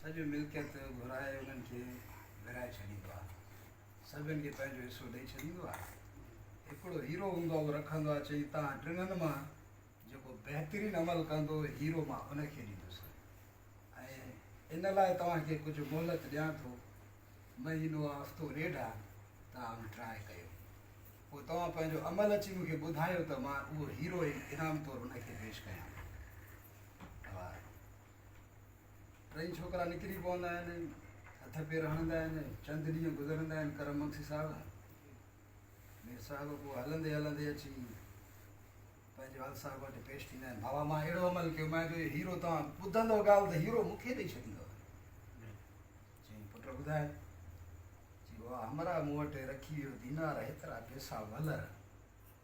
سڄي ملڪيت گهرائي انهن کي ورهائي ڇڏيندو آهي. سڀن کي پنهنجو حصو ڏئي ڇڏيندو آهي. هڪڙو هيرو هوندو آهي اهو رکندو آهي چئي توهان ٽنهن مان جيڪو بهترين عمل ڪندو هيرو مان ان کي ڏيندس ۽ ان لاء توهان کي ڪجهه مهلت ڏيان ٿو مهينو آ هفتو ڏيڍ آ توهان ٽراء ڪيو پوء توهان پنهنجو عمل اچي مون کي ٻڌايو ته مان اهو هيرو انعام طور ان کي پيش ڪيان. ٽئي ڇوڪرا نڪري پوندا آهن، هٿ پير هڻندا آهن، چند ڏينهن گذرندا آهن ڪرم مگسي صاحب، مير صاحب پوء هلندي هلندي اچي پنهنجي والد صاحب وٽ پيش ٿيندا آهن، بابا مان اهڙو عمل ڪيو مان جو هيرو توهان ٻڌندو ڳالهه ته هيرو مون کي ڏئي ڇڏيندو. چيائين پٽ ٻڌاء. چي بابا همراهه مون وٽ رکي ويو دينار هيترا پيسا ولر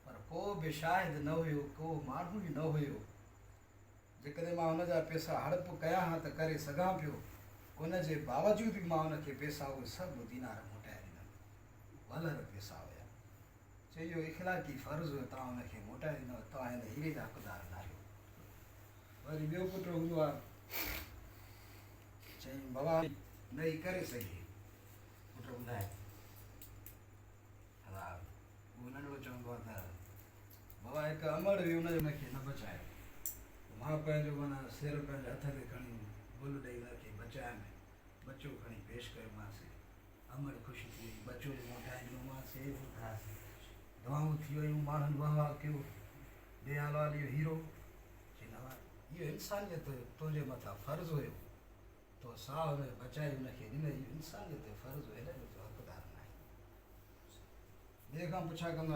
پر ڪو به شاهد نه هيو ڪو ماڻهو ئي نه هيو. جيڪڏهن مان هن جا پيسا هڙپ ڪيان ها ته ڪري سگهان پيو، ان جي باوجود به مان ان کي پيسا اهي سڀ دينار موٽائي ڏنم. ولر پيسا هيا. چي اهو اخلاقي فرض هيو توهان ان کي موٽائي ڏنو، توهان هن هيري جا حقدار ناهيو. وري ٻيو پٽ هوندو آهي. چيائين بابا نه ئي ڪري سگهي. پٽ ٻڌائي. ادا اهو ننڍڙو چوندو آهي ته بابا هڪ امڙ هئي ان ان کي نه بچايو مان پنهنجو معنيٰ سر پنهنجي هٿ تي کڻي گل ڏئي ان کي بچايم ٻچو کڻي پيش ڪيومانس امڙ خوش ٿي وئي ٻچو به موٽائي ڏنومانس دعائون ٿي ويون ماڻهن واهه واهه ڪيو ڏي حال احوال اهو هيرو چي نه اهو انسانيت تنهنجي مٿان فرض هيو تو ساهه ان جو بچائي ان کي ڏنئي اهو انسانيت جو فرض هيو هن جو تون حقدار ناهين ٻئي کان پڇا ڪندو آهي.